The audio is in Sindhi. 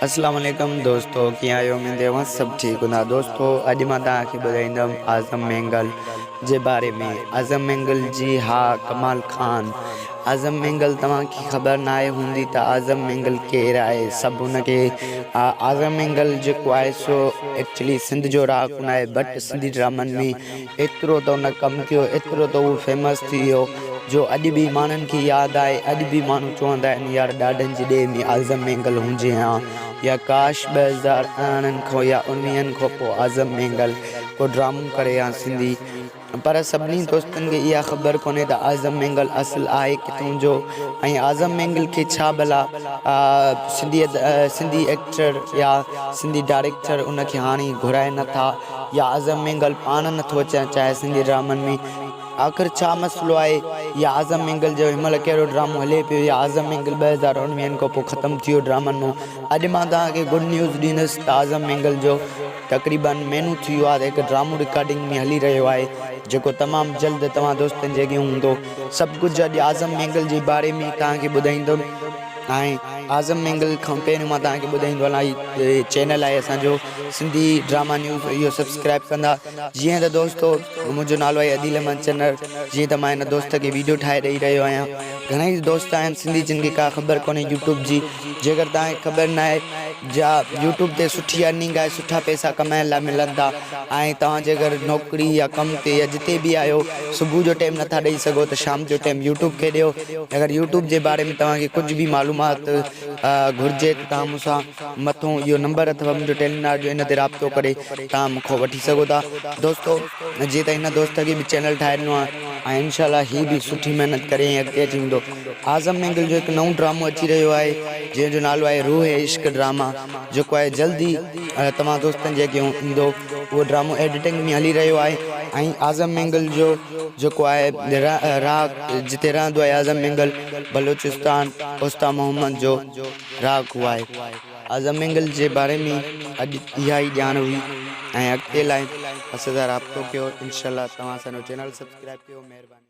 اسلام عليڪم دوستو ڪيئن آهيو اميد اوهان سڀ ٺيڪ هوندا دوستو اڄ مان توهان کي ٻڌائيندم اعظم مينگل جي باري ۾ اعظم مينگل جي ها ڪمال خان اعظم مينگل توهان کي خبر ناهي هوندي ته اعظم مينگل ڪير آهي سڀ ان کي اعظم مينگل جيڪو آهي سو ايڪچلي سنڌ جو رهاڪو ناهي بٽ سنڌي ڊرامن ۾ ايترو ته ان ڪم ٿيو ايترو ته هو فيمس ٿي ويو جو اڄ به ماڻهن کي ياد آهي اڄ به ماڻهو چوندا آهن يار ڏاڍن جي ڏيهه ۾ اعظم مينگل هجي ها يا ڪاش 2018 کان يا اڻويهن کان پوء اعظم مينگل ڪو ڊرامو ڪري ها سنڌي پر سڀني دوستن کي اها خبر ڪونهي ته اعظم مينگل اصل آهي ڪٿون جو ۽ اعظم مينگل کي ڇا ڀلا سنڌي سنڌي ايڪٽر يا سنڌي ڊائريڪٽر ان کي هاڻي گهرائي نٿا يا اعظم مينگل پاڻ نٿو اچڻ چاهي سنڌي ڊرامن ۾ آخر ڇا مسئلو آهي يا اعظم مينگل جو هن مهل ڪهڙو ڊرامو هلي پيو يا اعظم مينگل 2019 کان پوء ختم ٿي ويو ڊرامن مان اڄ مان توهان کي گڊ نيوز ڏيندس ته اعظم مينگل جو تقريبن مهينو ٿي ويو آهي ته هڪ ڊرامو رڪارڊنگ ۾ هلي رهيو آهي جيڪو تمام جلد توهان دوستن جي اڳيان هوندو سڀ ڪجهه اڄ اعظم مينگل جي باري ۾ توهان کي ٻڌائيندم ۽ اعظم مينگل کان پهريون مان توهان کي ٻڌائيندو هلان هي چينل آهي اسان جو سنڌي ڊراما نيوز اهو سبسڪرائب ڪندا جيئن ته دوستو منهنجو نالو آهي عديل احمد چنڙ جيئن ته مان هن دوست کي ويڊيو ٺاهي ڏئي رهيو آهيان گهڻا ئي دوست آهن سنڌي جن کي ڪا خبر ڪونهي يوٽيوب جي جيڪر توهان کي خبر ناهي جا يوٽيوب تي سٺي ارننگ آهي سٺا پئسا ڪمائڻ لاء ملن ٿا ۽ توهان جيڪر نوڪري يا ڪم تي يا جتي به آهيو صبح جو ٽيم نٿا ڏئي سگهو ته شام جو ٽيم يوٽيوب کي ڏيو اگر يوٽيوب جي باري ۾ توهان کي ڪجهه به معلومات گهرجي ته توهان مون سان مٿو اهو نمبر اٿو منهنجو ٽيلينار جو ان تي رابطو ڪري توهان مون کان وٺي سگهو ٿا دوستو جيئن ته هن دوست کي به چينل ٺاهي ڏنو آهي ۽ انشاء الله هي به سٺي محنت ڪري ۽ اڳتي اچي ويندو اعظم مينگل جو هڪ نئون ڊرامو اچي رهيو آهي جنهن جو نالو آهي روح عشق ڊراما جيڪو آهي جلد ئي توهان دوستن جي اڳيان ايندو اهو ڊرامو ايڊيٽنگ ۾ هلي رهيو آهي ۽ اعظم مينگل جو جيڪو آهي راڳ جتي رهندو آهي اعظم مينگل بلوچستان اوستا محمد جو راڳ آهي اعظم مينگل جي باري ۾ اڄ اها ئي ڄاڻ هئي ۽ اڳتي لاء اسان سان رابطو ڪيو انشاء الله توهان اسان جو چينل سبسڪرائب ڪيو مهرباني.